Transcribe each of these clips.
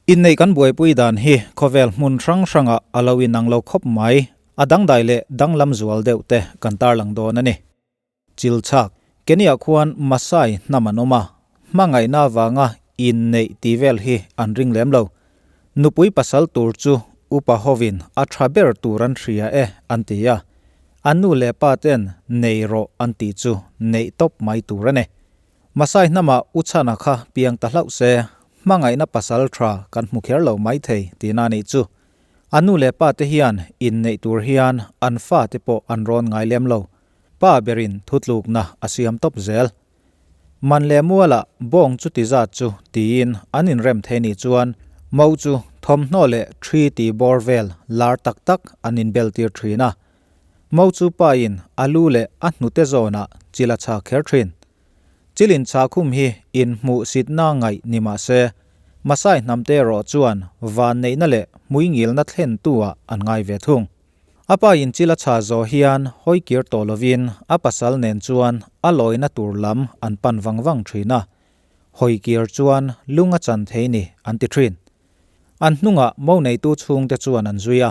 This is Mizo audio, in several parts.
Inneih kan buaipui dan hi khawvel hmun hrang hrangah a lo inang lo khawp mai, a dangdai leh danglam zual deuh te kan tarlang dawn a ni. Chilchhak, Kenya khuan Masai hnam an awm a, hmangaihna avanga inneih tih vel hi an ring lem lo. Nupui pasal tur chu upa hovin a tha ber tur an hria e an ti a, an nu leh pa ten nei rawh an tih chu neih tawp mai tur a ni. Masai hnamah u chhana kha piang ta hlauh se, hmangaihna pasal tha kan hmu kher lo maithei tihna a nih chu. A nu leh pa te hian inneih tur hian an fate pawh an rawn ngai lem lo. Pa berin thutlukna a siam tawp zel. Man leh mualah bawng chu ti zat chu tiin an inrem thei nih chuan mo chu thawmhnaw leh thi ti bawr vel lar tak tak an inbel tir thin a. Mo chu pa in a lu leh a hnute zawnah chil a chhak kher thin. Chil in chhahkhum hi inhmuh sitna ngaih ni mah se, Masai hnamte erawh chuan vanneihna leh hmuingilna thlentu ah an ngai ve thung. A pa in chil a chhah zawh hian hawi kir tawh lovin a pasal nen chuan a lawina tur lam an pan vang vang thin a, hawi kir chuan lung a chan thei ni an ti thin. An hnungah mo neitu chhungte chuan an zui a,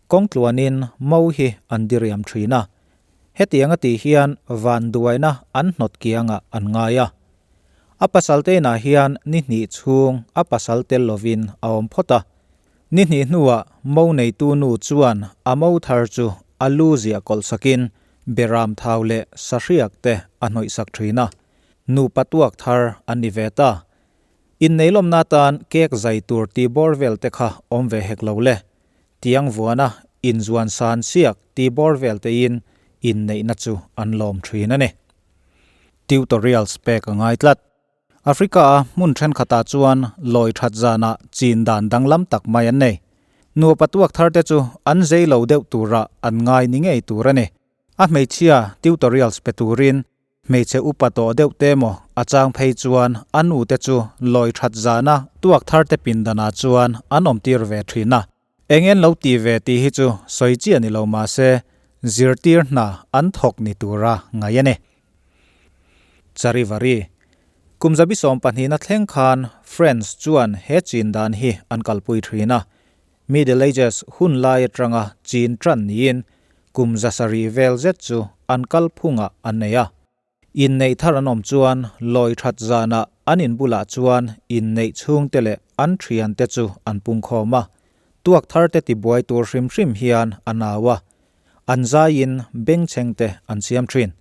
kawng tluanin mo hi an diriam thin a, hetiang a tih hian vanduaina an hnawt kiangah an ngai a. A pasal te inah hian ni hnih chhung a pasal tel lovin a awm phawt a, Ni hnih hnuah mo neitu nu chuan a mo thar chu a lu ziah kawlh sakin beram thau leh sahriak te a hnawih sak thin a, nupa tuak thar an ni ve ta. Inneilawmna atan cake zai tur tih bawr vel te kha awm ve hek lo le. Tiang vuana inzuan san siak tih bawr vel tein inneihna chu an lawm thin a ni. Tutorials pek a ngai tlat. Africa-a hmun thenkhatah chuan lawi that zanah chin dan danglam tak mai an nei. Nupa tuak tharte chu an zei lo deuh turah an ngai ni ngei tur a ni. A hmeichhia tutorials pe turin hmeichhe upa tawh deuh te emaw a chang phei chuan a nu te chu lawi that zana tuak tharte pindanah chuan an awmtir ve thin a. Eng en lo ti ve tih hi chu sawi chiah ni lo mahse zirtir hna an thawk ni tura ngaih a ni. Charivari. Kum zabi sawmpahnihna thleng khan French chuan he chin dan hi an kalpui thin a. Middle Ages hun lai atanga chin tan niin kum zasarih vel zet chu an kalphungah an nei a. Inneih thar an awm chuan lawi that zanah an in bulah chuan inneih chhungte leh an thiante chu an pungkhawm a, tuak tharte tibuai tur hrim hrim hian a nau a, an zaiin bengchhengte an siam thin.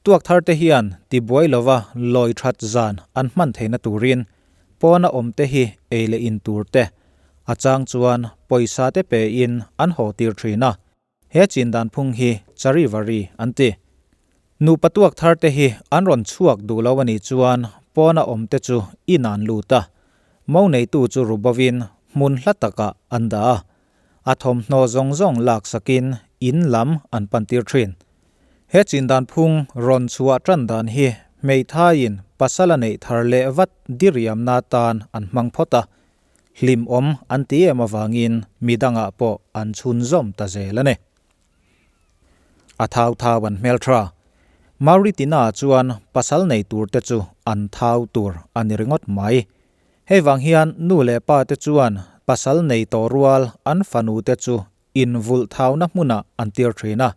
Tuak tharte hian tibuai lova lawi that zan an hman theihna turin pawna awmte hi ei leh in turte a chang chuan pawisa te pein an haw tir thin a. He chin dan phung hi Charivari an ti. Nupa tuak thar te hi an rawn chhuak duh lo a nih chuan pawna awm te chu in an lut a, mo neitu chu rubovin hmun hla takah an dah a, a thawmhnaw zawng zawng laksakin in lam an pantir thin. He chin dan phung rawn chhuah tan dan hi hmeithaiin pasal a neih thar leh vat diriamna tan an hmang phawt a, Hlimawm an ti em avangin midangah pawh an chhunzawm ta zel a ni. A thau thau an hmeltha. Mauritina chuan pasal nei tur te chu an thau tur a ni ringawt mai. Hei vang hian nu leh pa te chuan pasal nei tawh rual an fanu te chu invulh thauna hmunah an tir thin a.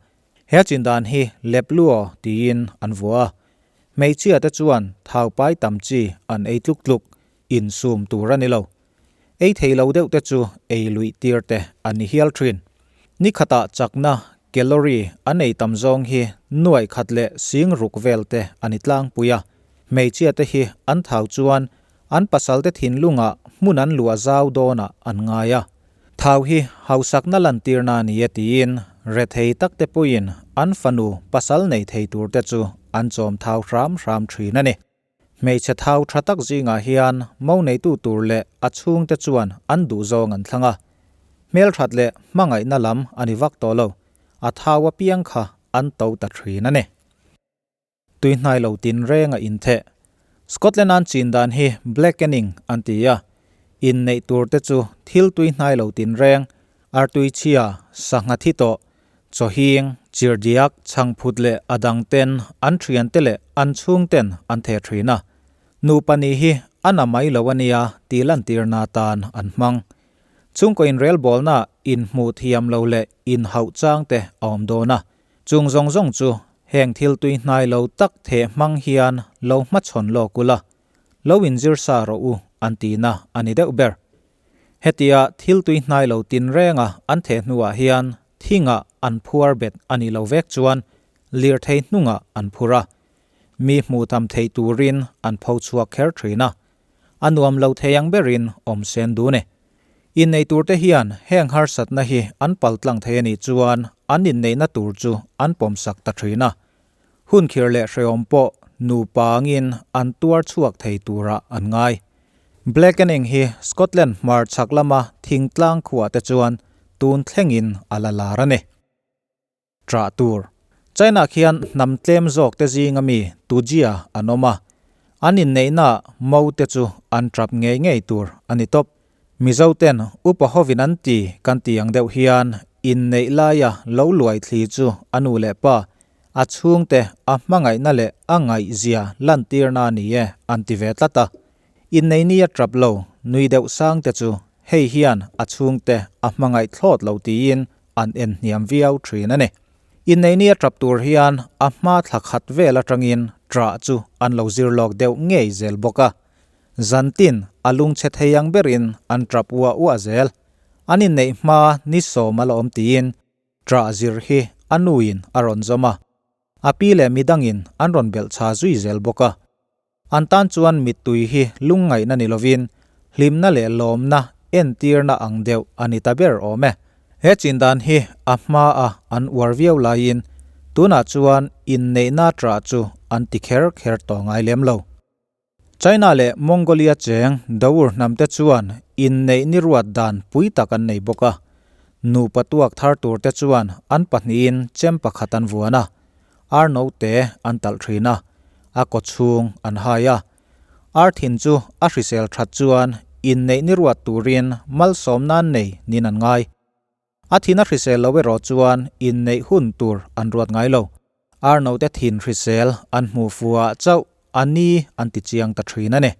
He chindan hi lepluo tiin an vuah a. Hmeichhia te chuan thau pai tam chi an ei tluk tluk. Insum tur a ni lo. Ei thei lo deuh te chu ei luih tir te a ni hial thin. Ni khatah chakna, calorie, an ei tam zawng hi nuaih khat leh sing ruk vel te a ni tlangpui a. Hmeichhia te hi an thau chuan an pasal te thinlungah hmun an luah zau dawnah an ngai a. Thau hi hausakna lantirna a ni e tiin rethei tak te puiin an fanu pasal nei thei tur te chu an chawm thau hram hram thin a ni. Hmeichhe thau tha tak zingah hian mo neitu tur leh a chhungte chuan an duhzawng an thlang a. Hmelthat leh hmangaihna lam a ni vak tawh lo, a thau apiang kha an to ta thin a ni. Tuihnai lo tinreng a intheh. Scotland an chin dan hi blackening an ti a, inneih tur te chu thil tuihnai lo tinreng, artuichhia, sangha thi tawh, Chawhing, chirdiak, chhangphut leh a dang ten an thiante leh an chhungten an theh thin a. Nupa nih hi a na mai lo a nia tih lantirna atan an hmang. Chhungkaw inrelbawlna inhmuh thiam lo leh inhauh chang te a awm dawn a. Chung zawng zawng chu heng thil tui hnai lo tak theh hmang hian lo hmachhawn lawk ula, lo inzir sa rawh u an tihna a ni deuh ber. Hetia thil tui hnai lo tinrenga an theh hnuah hian thingah an phuar bet a nih lo vek chuan lirthei hnungah an phur a, mi hmuh tam theih turin an pho chhuak kher thin a, a nuam lo thei ang berin awm sen dun e. Innei turte hian heng harsatna hi an paltlang thei a nih chuan an inneihna tur chu an pawmsak ta thin a, hun khir leh hrehawm pawh nupa angin an tuar chhuak thei turah an ngai. Blackening hi Scotland hmar chhak lama thingtlang khuah te chuan tun thlengin a la lar a ni. Ṭah tur. China khian hnam tlem zawk te zinga mi Tujia an awm a, an inneihna mo te chu an ṭap ngei ngei tur a ni tawp. Mizo ten upa hovin an ti kan ti ang deuh hian inneih laia lo luai thli chu a nu leh pa, a chhungte a hmangaihna leh a ngaihzia lantirna a ni e an ti ve tlat a. Innei ni a ṭap lo nui deuh sang te chu hei hian a chhungte a hmangaih thlawt lo tiin an en hniam viau thin a ni. Inneihni a tap tur hian a hma thla khat vel atangin ṭah chu an lo zir lawk deuh ngei zel bawk a. Zantin a lungchhe thei ang berin an tap uah uah zel. An inneih hma ni sawm a la awm tiin ṭah zir hi a nuin a rawn zawm a. A pi leh midangin an rawn belh chha zui zel bawk a. An tan chuan mittui hi lungngaihna ni lovin hlimna leh lawmna entirna ang deuh a ni ta ber awm e. He chindan hi a hmaa an uar viau laiin tunah chuan inneihna ṭah chu an ti kher kher tawh ngai lem lo. China leh Mongolia cheng Daur hnamte chuan inneih ni ruat dan pui tak an nei bawk a. Nupa tuak thar turte chuan an pahnihin chem pakhat an vuan a. Ar note an talh thin a, a kaw chhung an hai a. Ar thin chu a hrisel that chuan inneih ni ruat turin malsawm nan nei nin an ngai. A thin a hrisel lo erawh chuan inneih hun tur an ruat ngai lo. Ar note thin hrisel an hmuh fuhah chauh a ni an ti chiang ta thin a ni.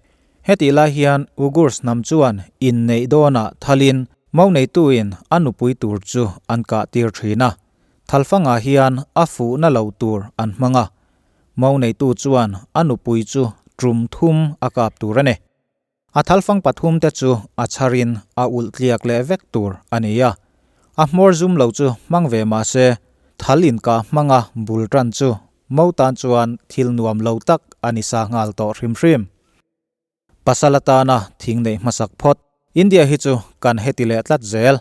Hetih lai hian Ughurs hnam chuan inneih dawnah thalin Mauneituin a nupui tur chu an kah tir thin a. Thalfangah hian a fuhna lo tur an hmang a, mo neitu chuan a nupui chu tum thum a kap tur a ni. A thalfang pathum te chu a chharin a ulh tliak leh vek tur a ni a, a hmawr zum lo chu hmang ve mah se, thal inkah hmanga bul tan chu mo tan chuan thil nuam lo tak a ni sa nghal tawh hrim hrim. Pasal atana thing neih hmasak phawt. India hi chu kan heti leh tlat zel.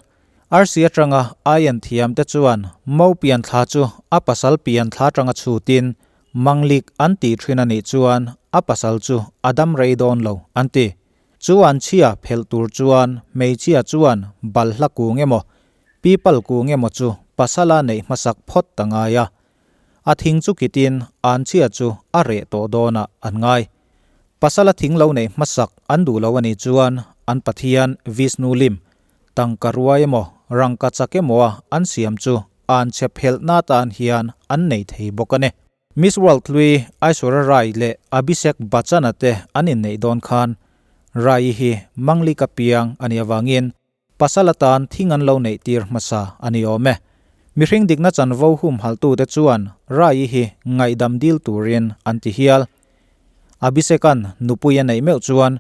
Arsi atanga aien thiam te chuan Mo pian thla chu a pasal pian thla atanga chhutin Manglik an tih thin a nih chuan a pasal chu a dam rei dawn lo an ti. Chu an chhia phelh tur chuan hmeichhia chuan balhla kung emaw pipal kung emaw chu pasala neih hmasak phawt ta ngai a. A thing chu kitin an chhia chu a reh tawh dawnah an ngai. Pasala thing lo neih hmasak an duh lo a nih chuan an Pathian Vishnu lim, tangka ruai emaw rangka chak emaw a an siam chu an chhe phelhna atan hian an nei thei bawk a ni. Miss World hlui Aishwarya Rai leh Abhishek Bachchan-a te an inneih dawn khan Rai-i hi Manglika piang a nih avangin Pasal atan thing an lo neih tir hmasa a ni awm e. Mihring dikna chanvo humhaltute chuan Rai-i hi ngaihdam dil turin an ti hial. Abhishek-a'n nupui a neih meuh chuan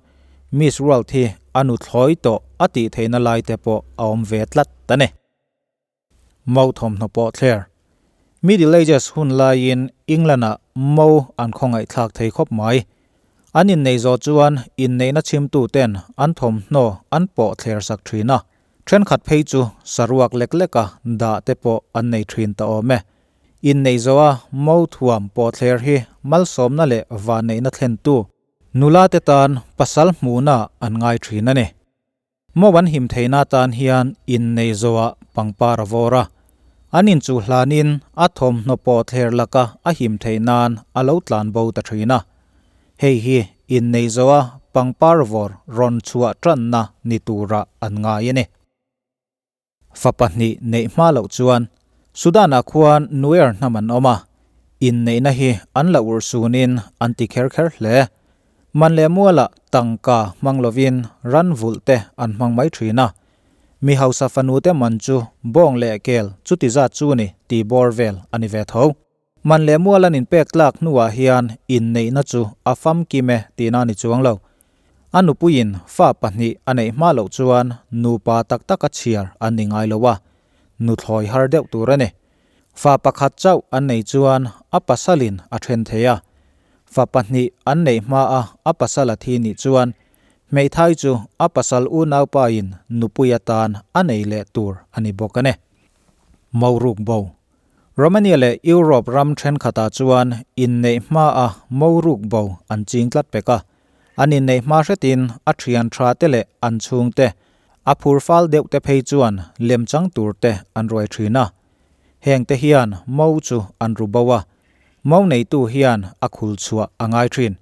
Miss World hi a nuthlawi tawh a tih theihna lai te pawh a awm ve tlat a ni. Mo thawmhnaw pawh thler. Middle Ages hun laiin England-ah mo an khawngaihthlak thei khawp mai. An inneih zawh chuan inneihna chhimtuten an thawmhnaw an pawh thler sak thin a, thenkhat phei chu saruak lek leka dah te pawh an nei thin ta awm e. Inneih zawha mo thuam pawh thler hi malsawmna leh vanneihna thlentu nula te tan pasal hmuhna an ngai thin a ni. Mo an him theihna atan hian innei zawhah pangpar a vawr a, an inchuh hlanin a thawmhnaw pawh thler laka a him theih nan a lo tlan bo ta thin a. Hei hi innei zawha pangpar vawr rawn chhuah tanna ni turah an ngai a ni. Fa pahnih neih hma loh chuan Sudan-ah khuan Nuer hnam an awm a, inneihna hi an la urhsunin an ti kher kher hle. Man leh mualah tangka hmang lovin ran vulh te an hmang mai thin a. Mi hausa fanu te man chu bawng leh kel chuti zat chu ni tih bawr vel a ni ve tho. Man leh mual an inpek tlak hnuah hian inneihna chu a famkim e tihna a ni chuang lo. A nupuiin fa pahnih a neih hma loh chuan nupa tak taka chhiar an ni ngai lo a, nuthlawi har deuh tur a ni. Fa pakhat chauh an nei chuan a pasalin a then thei a. Fa pahnih an neih hmaa a pasal a thi nih chuan hmeithai chu a pasal unaupain nupui atan a nei leh tur a ni bawk a ni. Moruk bo Romania leh Europe ram thenkhatah chuan inneih hmaa moruk bo an ching tlat pek a. An inneih hma hretin a thian tha te leh an chhungte, a phur fal deuh te phei chuan lemchang tur te an ruai thin a. Heng te hian mo chu an ru bo a, mo neitu hian a khul chhuah a ngai thin.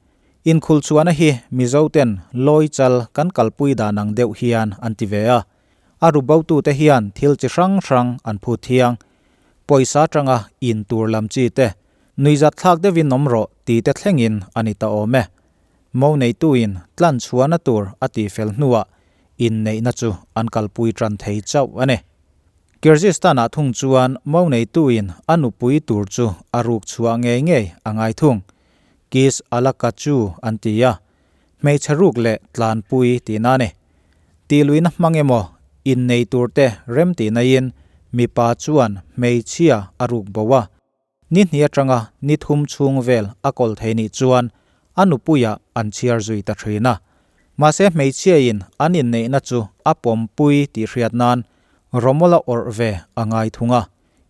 Inkhul chhuahna hi Mizo ten lawi chal kan kalpui dan ang deuh hian an ti ve a. A ru botute hian thil chi hrang hrang an phut thiang. Pawisa atanga in tur lam chi te, nuihzat thlak deuhin awm rawh ti te thlengin a ni ta awm e. Mo neituin tlan chhuahna tur a tih fel hnuah inneihna chu an kalpui tan thei chauh a ni. Kyrgyzstan-ah thung chuan mo neituin a nupui tur chu a ruk chhuah ngei ngei a ngai thung. Kiz Alakachu an ti a, Hmeichhe ruk leh tlanpui tihna a ni. Tihluihna hmang emaw, innei turte rem tihnaiin mipa chuan hmeichhia a ruk bo a. Ni hnih atanga ni thum chhung vel a kawl thei nih chuan a nupuiah an chhiar zui ta thin a. Mahse hmeichhiain an inneihna chu a pawmpui tih hriat nan rawmawla awrh ve a ngai thung a.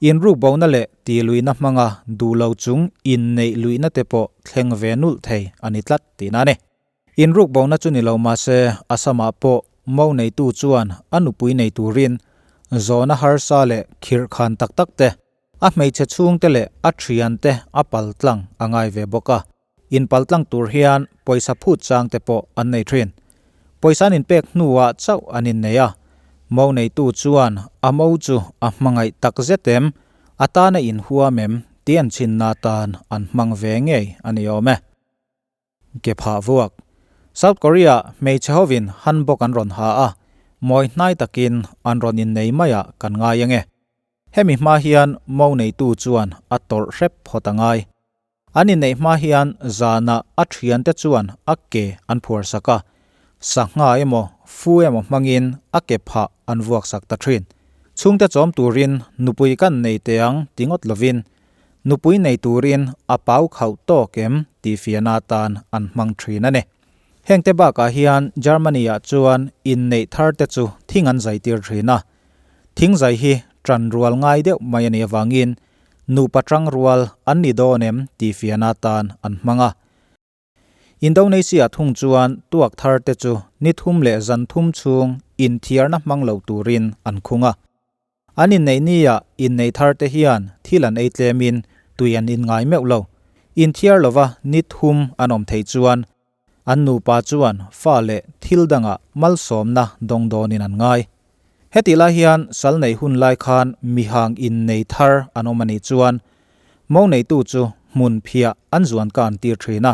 Inrukbona leh tihluihna hmanga duh lo chung inneih luihna te pawh thleng ve nulh thei a ni tlat tihna a ni. Inrukbona chu ni lo mahse Assam-ah pawh mo neitu chuan a nupui nei turin zawhna harsa leh khirh khan tak tak te, a hmeichhe chhungte leh a thiante a paltlang a ngai ve bawk a. Inpaltlang tur hian pawisa phut chang te pawh an nei thin. Pawisa an inpek hnuah chauh an innei a, mo neitu chuan a mo chu a hmangaih tak zet em, a tana inhuam em tih an chhinna atan an hmang ve ngei a ni awm e. Ke phah vuak. South Korea hmeichhe hovin hanbok an rawn ha a, mawi hnai takin an rawn innei maiah kan ngai ange. Hemi hma hian mo neitu chuan a tawrh hrep phawt a ngai. An inneih hma hian zanah a thiante chuan a ke an phuar sak a, sangha emaw fu emaw hmangin a ke phah an vuak sak ta thin. Chhungte chawm turin nupui kan nei teh ang ti ngawt lovin, nupui nei turin a pau khauh tawk em tih fiahna atan an hmang thin a ni. Hengte bakah hian Germany-ah chuan inneih tharte chu thing an zaitir thin a, thing zai hi tan rual ngai deuh mai a nih avangin Nupa tang rual an ni dawn em tih fiahna atan an hmang a. Indonesia thung chuan tuak thar te chu ni thum leh zan thum chhung inthiarna hmang lo turin an khung a. An inneih nia inneih thar te hian thil an ei tlemin tui an in ngai meuh lo. Inthiar lova ni thum an awm theih chuan An nupa chuan fa leh thil dangah malsawmna dawng dawnin an ngai. Hetih lai hian sal neih hun lai khan mihang innei thar an awm a nih chuan mo neitu chu hmun phiah an zuan ka an tir thin a,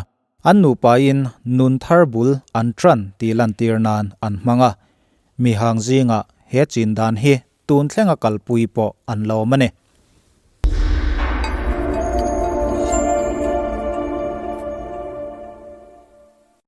an nupain nun thar bul an tan tih lantir nan an hmang a, mihang zingah he chin dan hi tun thlenga kalpui pawh an la awm a ni.